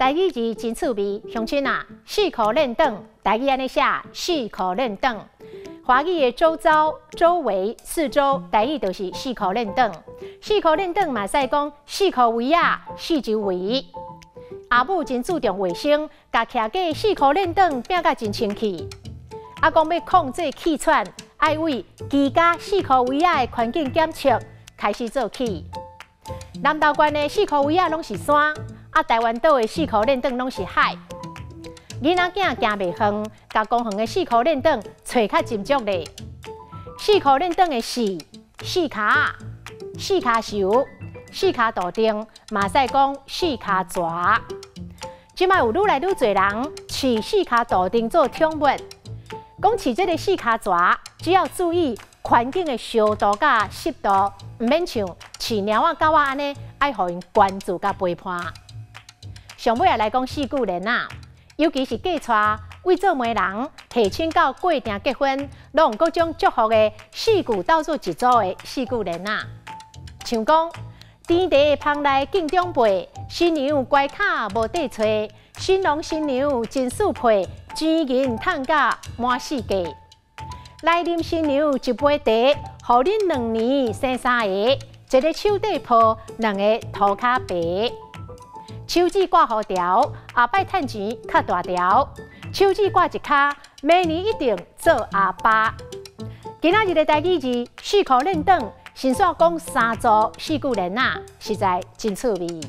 台語字真趣味，鄉親啊，四箍輪轉，台語按呢寫，四箍輪轉。華語的周遭、周圍、四周，台語就是四箍輪轉。四箍輪轉嘛，使講四箍圍仔、四周圍。阿母真注重衛生，共徛架四箍輪轉拚甲真清氣。啊，講欲控制氣喘，愛為居家四箍圍仔的環境檢測開始做起。南投縣的四箍圍仔攏是山，啊，台灣島的四箍輪轉攏是海。囡仔囝行袂遠，共公園的四箍輪轉揣較斟足咧。四箍輪轉的四，四跤、四跤手、四跤杜定，嘛使講四跤蛇。這擺有愈來愈濟人飼四跤杜定做寵物。講飼這个四跤蛇，只要注意環境的消毒佮濕度，毋免像飼貓仔狗仔按呢，愛予𪜶關注佮陪伴。上尾仔來講四句聯仔，尤其是嫁娶，為做媒人提親到過程結婚，攏有各種祝福的四句鬥做一組的四句聯仔。像講甜茶的芳內敬長輩，新娘關卡無綴揣，新郎新娘真速配，錢銀趁甲滿世界。來啉新娘一杯茶，予恁2年生三個，一个手底抱，兩个塗跤爬。手指掛予條，後擺趁錢較大條。手指掛一跤，明年一定做阿爸。今仔日的台語字四箍輪轉，先煞講三組四句聯仔，實在真趣味。